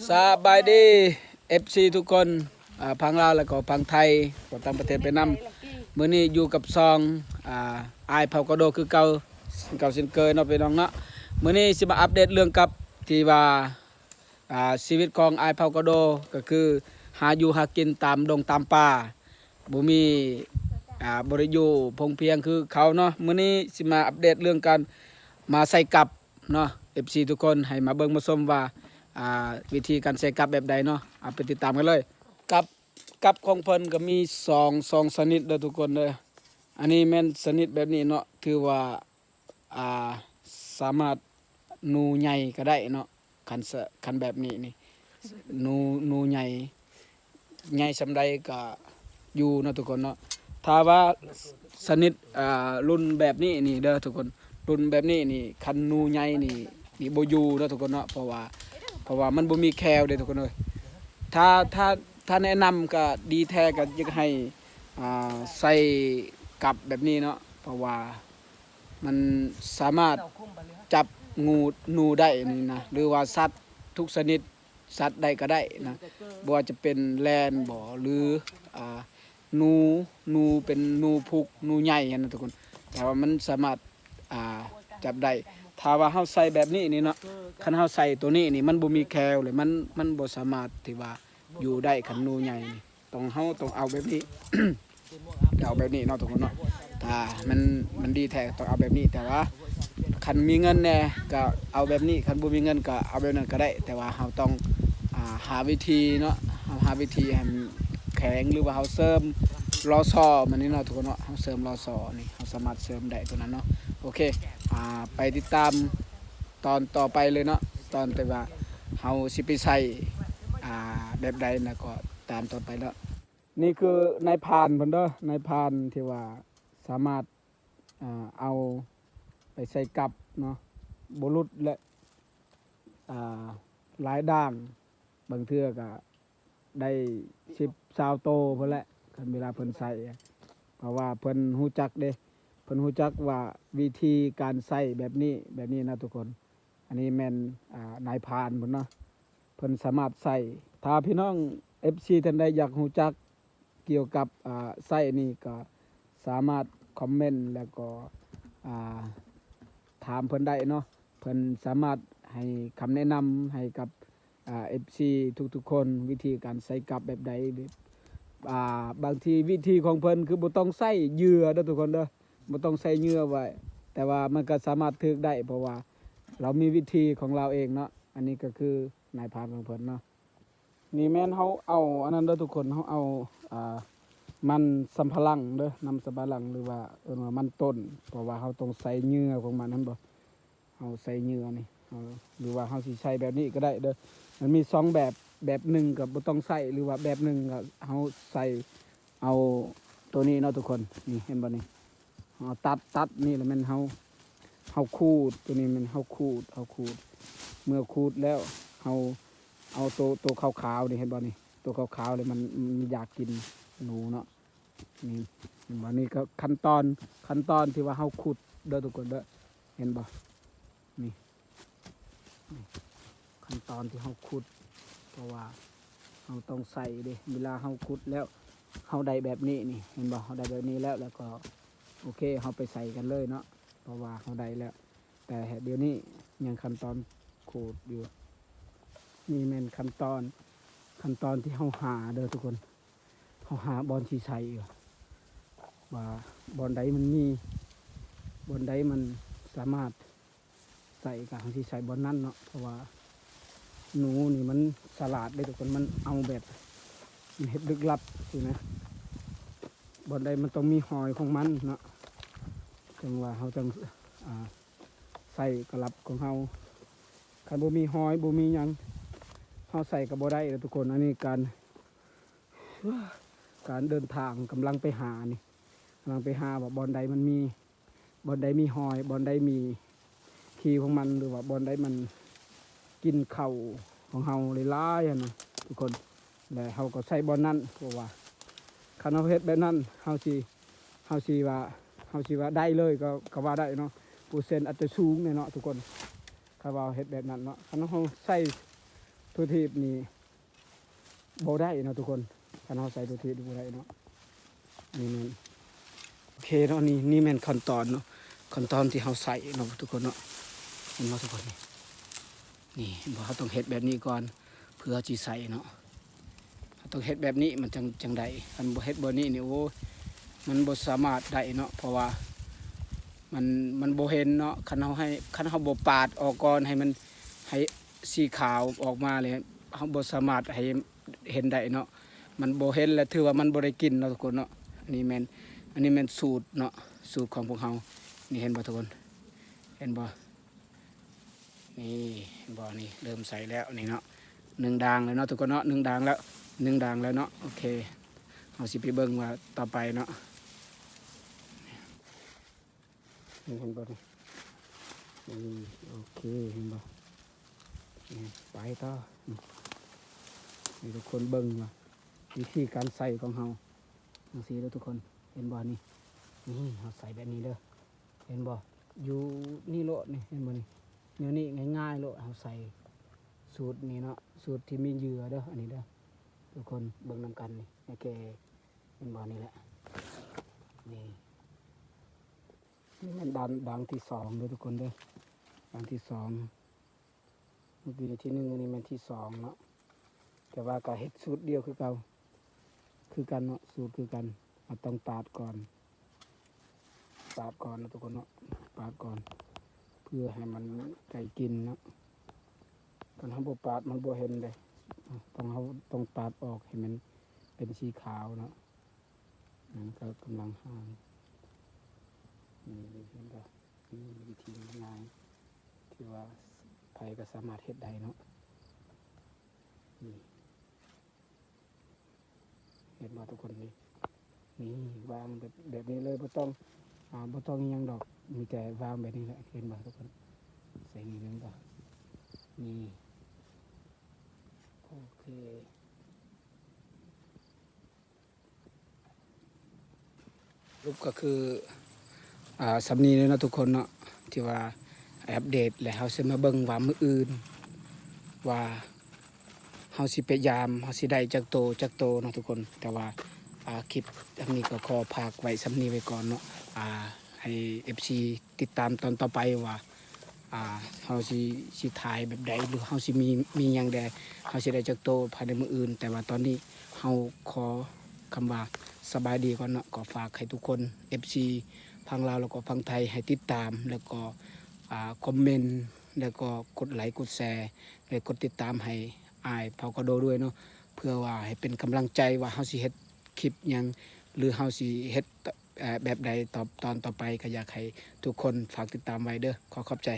ສະບາຍດີ ເອັຟຊີ ທຸກຄົນ ອ່າ ຝັ່ງລາວ ແລ້ວກໍຝັ່ງໄທ ກໍຕ່າງປະເທດໄປນຳ. ມື້ນີ້ຢູ່ກັບຊ່ອງ ອ່າ ອ້າຍເຜົ່າກະໂດຄືເກົ່າ ເຊັ່ນເກົ່າເຊັ່ນເຄີຍເນາະ ພີ່ນ້ອງເນາະ. ມື້ນີ້ຊິມາອັບເດດເລື່ອງກັບທີ່ວ່າ ອ່າ ຊີວິດຂອງອ້າຍເຜົ່າກະໂດ ກໍຄືຫາຢູ່ຫາກິນຕາມດົງຕາມປ່າ ບໍ່ມີ ອ່າ ບໍ່ໄດ້ຢູ່ພົງພຽງຄືເຂົາເນາະ. ມື້ນີ້ຊິມາອັບເດດເລື່ອງການມາໃສ່ກັບເນາະ ເອັຟຊີ ທຸກຄົນ ໃຫ້ມາເບິ່ງມາຊົມວ່າ ອ່າ ວິທີການໃສ່ກັບແບບໃດເນາະ. ເອົາໄປຕິດຕາມກັນເລີຍ. ກັບ ກັບຂອງເພິ່ນກໍມີສອງ ສອງຊະນິດເດີທຸກຄົນເດີ. ອັນນີ້ແມ່ນຊະນິດແບບນີ້ເນາະ ຖືວ່າ ອ່າ ສາມາດໜູໃຫຍ່ກໍໄດ້ເນາະ. ຄັນ ຄັນແບບນີ້ນີ້ ໜູ ໜູໃຫຍ່ ໃຫຍ່ສ່ຳໃດກໍຢູ່ເນາະທຸກຄົນເນາະ. ຖ້າວ່າຊະນິດ ອ່າ ລຸ້ນແບບນີ້ນີ້ເດີທຸກຄົນ ລຸ້ນແບບນີ້ນີ້ ຄັນໜູໃຫຍ່ນີ້ ນີ້ບໍ່ຢູ່ເນາະທຸກຄົນເນາະ. ເພາະວ່າ ເພາະວ່າມັນບໍ່ມີແຂ້ວເດ້ທຸກຄົນເອີຍ. ຖ້າ ຖ້າ ຖ້າແນະນຳກໍດີແທ້ ກໍຢາກໃຫ້ ອ່າ ໃສ່ກັບແບບນີ້ເນາະ ເພາະວ່າ ມັນສາມາດຈັບງູ ໜູໄດ້ນີ້ນະ ຫຼືວ່າສັດທຸກຊະນິດ ສັດໃດກໍໄດ້ນະ ບໍ່ວ່າຈະເປັນແລນບໍ ຫຼື ອ່າ ໜູ ໜູເປັນໜູພຸກ ໜູໃຫຍ່ຫັ້ນນະທຸກຄົນ ແຕ່ວ່າມັນສາມາດ ອ່າ ຈັບໄດ້. ຖ້າວ່າເຮົາໃສ່ແບບນີ້ນີ້ເນາະ ຄັນເຮົາໃສ່ໂຕນີ້ນີ້ ມັນບໍ່ມີແຂ້ວເລີຍ ມັນ ມັນບໍ່ສາມາດທີ່ວ່າຢູ່ໄດ້ ຄັນໜູໃຫຍ່ນີ້. ຕ້ອງ ເຮົາຕ້ອງເອົາແບບນີ້ ເອົາແບບນີ້ເນາະທຸກຄົນເນາະ. ຖ້າມັນ ມັນດີແທ້ຕ້ອງເອົາແບບນີ້ ແຕ່ວ່າຄັນມີເງິນແດ່ກໍເອົາແບບນີ້ ຄັນບໍ່ມີເງິນກໍເອົາແບບນັ້ນກໍໄດ້. ແຕ່ວ່າເຮົາຕ້ອງ ອ່າ ຫາວິທີເນາະ ເຮົາຫາວິທີໃຫ້ມັນແຂງ ຫຼືວ່າເຮົາເສີມລໍຊໍມັນນີ້ເນາະທຸກຄົນເນາະ. ເຮົາເສີມລໍຊໍນີ້ ເຮົາສາມາດເສີມໄດ້ຕົວນັ້ນເນາະ. ໂອເຄ ອ່າ ໄປຕິດຕາມຕອນຕໍ່ໄປເລີຍເນາະ ຕອນທີ່ວ່າເຮົາຊິໄປໃສ່ ອ່າ ແບບໃດນະ ກໍຕາມຕໍ່ໄປເນາະ. ນີ້ຄືນາຍພານເພິ່ນເດີ ນາຍພານທີ່ວ່າສາມາດ ອ່າ ເອົາໄປໃສ່ກັບເນາະ ບໍ່ຫຼຸດ ແລະ ອ່າ ຫຼາຍດ່າງ ບາງເທື່ອກະໄດ້ສິບ ຊາວໂຕພຸ້ນແຫຼະ ຄັນເວລາເພິ່ນໃສ່. ເພາະວ່າເພິ່ນຮູ້ຈັກເດ້ ເພິ່ນຮູ້ຈັກວ່າວິທີການໃສ່ແບບນີ້ ແບບນີ້ນະທຸກຄົນ. ອັນນີ້ແມ່ນ ອ່າ ນາຍພານເພິ່ນເນາະ ເພິ່ນສາມາດໃສ່. ຖ້າພີ່ນ້ອງ ເອັຟຊີ ທ່ານໃດຢາກຮູ້ຈັກກ່ຽວກັບ ອ່າ ໃຊ້ນີ້ ກໍສາມາດຄອມເມັນ ແລ້ວກໍ ອ່າ ຖາມເພິ່ນໄດ້ເນາະ. ເພິ່ນສາມາດໃຫ້ຄຳແນະນຳໃຫ້ກັບ ອ່າ ເອັຟຊີ ທຸກໆຄົນ ວິທີການໃສ່ກັບແບບໃດ. ອ່າ ບາງທີວິທີຂອງເພິ່ນຄືບໍ່ຕ້ອງໃຊ້ເຫຍື່ອເດີທຸກຄົນເດີ ບໍ່ຕ້ອງໃສ່ເຫຍື່ອໄວ້ ແຕ່ວ່າມັນກໍສາມາດຖືກໄດ້ ເພາະວ່າລາວມີວິທີຂອງລາວເອງເນາະ. ອັນນີ້ກໍຄືນາຍພານຂອງເພິ່ນເນາະ. ນີ້ແມ່ນເຮົາເອົາອັນນັ້ນເດີທຸກຄົນ ເຮົາເອົາ ອ່າ ມັນສຳປະຫຼັງເດີ ມັນສຳປະຫຼັງ ຫຼືວ່າເອີ້ນວ່າມັນຕົ້ນ ເພາະວ່າເຮົາຕ້ອງໃສ່ເຫຍື່ອຂອງມັນ ເຫັນບໍ່? ເຮົາໃສ່ເຫຍື່ອນີ້ ເຮົາ ຫຼືວ່າເຮົາຊິໃສ່ແບບນີ້ກໍໄດ້ເດີ. ມັນມີສອງແບບ ແບບໜຶ່ງກໍບໍ່ຕ້ອງໃສ່ ຫຼືວ່າແບບໜຶ່ງກໍເຮົາໃສ່ ເອົາໂຕນີ້ເນາະທຸກຄົນ. ນີ້ເຫັນບໍ່ນີ້ ເຮົາຕັດ ຕັດນີ້ລະແມ່ນເຮົາ ເຮົາຂູດ ໂຕນີ້ແມ່ນເຮົາຂູດ ເຮົາຂູດ ເມື່ອຂູດແລ້ວເຮົາເອົາໂຕ ໂຕຂາວໆນີ້ ເຫັນບໍ່ນີ້ ໂຕຂາວໆນີ້ມັນ ມັນຢາກກິນໜູເນາະ. ນີ້ເຫັນບໍ່ ນີ້ກໍຂັ້ນຕອນ ຂັ້ນຕອນທີ່ວ່າເຮົາຂູດເດີທຸກຄົນເດີ ເຫັນບໍ່ ນີ້ ນີ້ ຂັ້ນຕອນທີ່ເຮົາຂູດ ເພາະວ່າເຮົາຕ້ອງໃສ່ເດ້ ເວລາເຮົາຂູດແລ້ວ ເຮົາໄດ້ແບບນີ້ນີ້ ເຫັນບໍ່ ເຮົາໄດ້ແບບນີ້ແລ້ວ ແລ້ວກໍໂອເຄ ເຮົາໄປໃສ່ກັນເລີຍເນາະ ເພາະວ່າເຮົາໄດ້ແລ້ວ. ແຕ່ດຽວນີ້ຍັງຂັ້ນຕອນຂູດຢູ່. ນີ້ແມ່ນຂັ້ນຕອນ ຂັ້ນຕອນທີ່ເຮົາຫາເດີທຸກຄົນ ເຮົາຫາບ່ອນຊິໃສ່ຢູ່ ວ່າບ່ອນໃດມັນມີ ບ່ອນໃດມັນສາມາດໃສ່ ກໍເຮົາຊິໃສ່ບ່ອນນັ້ນເນາະ. ເພາະວ່າໜູນີ້ມັນສະຫຼາດເດ້ທຸກຄົນ ມັນເອົາແບບ ມັນເຮັດລຶກລັບຊີ້ນະ ບ່ອນໃດມັນຕ້ອງມີຮອຍຂອງມັນເນາະ ຈັ່ງວ່າເຮົາຈັ່ງ ອ່າ ໃສ່ກະລັບຂອງເຮົາ. ຄັນບໍ່ມີຮອຍ ບໍ່ມີຫຍັງ ເຮົາໃສ່ກໍບໍ່ໄດ້ເດີທຸກຄົນ. ອັນນີ້ການ ການເດີນທາງກຳລັງໄປຫານີ້ ກຳລັງໄປຫາວ່າບ່ອນໃດມັນມີ ບ່ອນໃດມີຮອຍ ບ່ອນໃດມີຂີ້ຂອງມັນ ຫຼືວ່າບ່ອນໃດມັນກິນເຂົ້າຂອງເຮົາຫຼາຍໆຫັ້ນນະທຸກຄົນ ແລະເຮົາກໍໃສ່ບ່ອນນັ້ນ. ເພາະວ່າຄັນເຮົາເຮັດແບບນັ້ນ ເຮົາຊິ ເຮົາຊິວ່າ ເຮົາຊິວ່າໄດ້ເລີຍກໍ ກໍວ່າໄດ້ເນາະ ເປີເຊັນອາດຈະສູງແດ່ເນາະທຸກຄົນ ຄັນວ່າເຮົາເຮັດແບບນັ້ນເນາະ. ຄັນເຮົາໃສ່ ຖົວທີບນີ້ບໍ່ໄດ້ເນາະທຸກຄົນ, ຄັນເຮົາໃສ່ຖົວທີບນີ້ບໍ່ໄດ້ເນາະ. ນີ້ແມ່ນ ໂອເຄເນາະ, ນີ້ ນີ້ແມ່ນຂັ້ນຕອນເນາະ, ຂັ້ນຕອນທີ່ເຮົາໃສ່ເນາະທຸກຄົນເນາະ. ເຫັນບໍ່ທຸກຄົນ? ນີ້ ນີ້ເຫັນບໍ່? ເຮົາຕ້ອງເຮັດແບບນີ້ກ່ອນ ເພື່ອຊິໃສ່ເນາະ. ເຮົາຕ້ອງເຮັດແບບນີ້ມັນຈັ່ງ ຈັ່ງໄດ້, ຄັນບໍ່ເຮັດແບບນີ້ນີ້ ໂອ້ຍ ມັນບໍ່ສາມາດໄດ້ເນາະ, ເພາະວ່າມັນ ມັນບໍ່ເຫັນເນາະ. ຄັນເຮົາໃຫ້ ຄັນເຮົາບໍ່ປາດອອກກ່ອນ ໃຫ້ມັນ ໃຫ້ສີຂາວອອກມາແລ້ວ ເຮົາບໍ່ສາມາດໃຫ້ເຫັນໄດ້ເນາະ, ມັນບໍ່ເຫັນ ແລະ ຖືວ່າມັນບໍ່ໄດ້ກິນເນາະທຸກຄົນເນາະ. ອັນນີ້ແມ່ນ ອັນນີ້ແມ່ນສູດເນາະ, ສູດຂອງພວກເຮົາ. ນີ້ເຫັນບໍ່ທຸກຄົນ? ເຫັນບໍ່? ນີ້ ເຫັນບໍ່? ນີ້ເລີ່ມໃສ່ແລ້ວນີ້ເນາະ, ໜຶ່ງດ່າງແລ້ວເນາະທຸກຄົນເນາະ, ໜຶ່ງດ່າງແລ້ວ ໜຶ່ງດ່າງແລ້ວເນາະ. ໂອເຄ ເຮົາຊິໄປເບິ່ງວ່າຕໍ່ໄປເນາະ. ນີ້ເຫັນບໍ່ນີ້? ນີ້ ໂອເຄ ເຫັນບໍ່? ນີ້ ໄປຕໍ່. ນີ້ ໃຫ້ທຸກຄົນເບິ່ງວ່າວິທີການໃສ່ຂອງເຮົາ ຈັ່ງຊີ້ເດີທຸກຄົນ. ເຫັນບໍ່ນີ້? ນີ້ ເຮົາໃສ່ແບບນີ້ເດີ. ເຫັນບໍ່? ຢູ່ນີ້ໂລດນີ້ ເຫັນບໍ່ນີ້? ແນວນີ້ງ່າຍໆໂລດ. ເຮົາໃສ່ສູດນີ້ເນາະ, ສູດທີ່ມີເຫຍື່ອເດີ ອັນນີ້ເດີ. ທຸກຄົນເບິ່ງນຳກັນນີ້ ໂອເຄ ເຫັນບໍ່? ນີ້ແຫຼະ ນີ້ ນີ້ແມ່ນດ່າງ ດ່າງທີສອງເດີທຸກຄົນເດີ, ດ່າງທີສອງ. ເມື່ອກີ້ນີ້ທີໜຶ່ງ ອັນນີ້ແມ່ນທີສອງເນາະ, ແຕ່ວ່າກໍເຮັດສູດດຽວຄືເກົ່າ ຄືກັນເນາະ, ສູດຄືກັນ. ເຮົາຕ້ອງປາດກ່ອນ ປາດກ່ອນເນາະທຸກຄົນເນາະ, ປາດກ່ອນ ເພື່ອໃຫ້ມັນໄດ້ກິນເນາະ. ຄັນເຮົາບໍ່ປາດມັນບໍ່ເຫັນເດ້, ຕ້ອງ ເຮົາຕ້ອງປາດອອກໃຫ້ມັນເປັນສີຂາວເນາະ. ມັນກໍກຳລັງຫ່າງ. ນີ້ເຫັນບໍ່? ນີ້ວິທີງ່າຍໆ ທີ່ວ່າໃຜກໍສາມາດເຮັດໄດ້ເນາະ. ນີ້ ເຫັນບໍ່ທຸກຄົນ? ນີ້ ນີ້ວາງແບບ ແບບນີ້ເລີຍ, ບໍ່ຕ້ອງ ອາ ບໍ່ຕ້ອງອີ່ຫຍັງດອກ, ມີແຕ່ວາງແບບນີ້ແຫຼະ. ເຫັນບໍ່ທຸກຄົນ? ໃສ່ນີ້ ເຫັນບໍ່? ນີ້ ໂອເຄ. ສະຫຼຸບກໍຄື ອ່າ ສ່ຳນີ້ເລີຍເນາະທຸກຄົນເນາະ ທີ່ວ່າອັບເດດ ແລະ ເຮົາຊິມາເບິ່ງວ່າມື້ອື່ນວ່າເຮົາຊິໄປຢາມ ເຮົາຊິໄດ້ຈັກໂຕ ຈັກໂຕເນາະທຸກຄົນ. ແຕ່ວ່າ ອ່າ ຄລິບອັນນີ້ກໍຂໍຝາກໄວ້ສ່ຳນີ້ໄວ້ກ່ອນເນາະ, ອ່າ ໃຫ້ເອັຟຊີຕິດຕາມຕອນຕໍ່ໄປວ່າ ອ່າ ເຮົາຊິ ຊິຖ່າຍແບບໃດ ຫຼື ເຮົາຊິມີ ມີຫຍັງແດ່ ເຮົາຊິໄດ້ຈັກໂຕພາຍໃນມື້ອື່ນ. ແຕ່ວ່າຕອນນີ້ເຮົາຂໍຄຳວ່າສະບາຍດີກ່ອນເນາະ. ກໍຝາກໃຫ້ທຸກຄົນ ເອັຟຊີ ຝັ່ງລາວ ແລ້ວກໍຝັ່ງໄທ ໃຫ້ຕິດຕາມ ແລ້ວກໍ ອ່າ ຄອມເມັນ ແລ້ວກໍກົດໄລກົດແຊ ແລະ ກົດຕິດຕາມໃຫ້ອ້າຍເຜົ່າກະໂດດ້ວຍເນາະ, ເພື່ອວ່າໃຫ້ເປັນກຳລັງໃຈວ່າເຮົາຊິເຮັດຄລິບຫຍັງ ຫຼື ເຮົາຊິເຮັດ ເອີ ແບບໃດຕໍ່ ຕອນຕໍ່ໄປ. ກໍຢາກໃຫ້ທຸກຄົນຝາກຕິດຕາມໄວ້ເດີ. ຂໍຂອບໃຈ.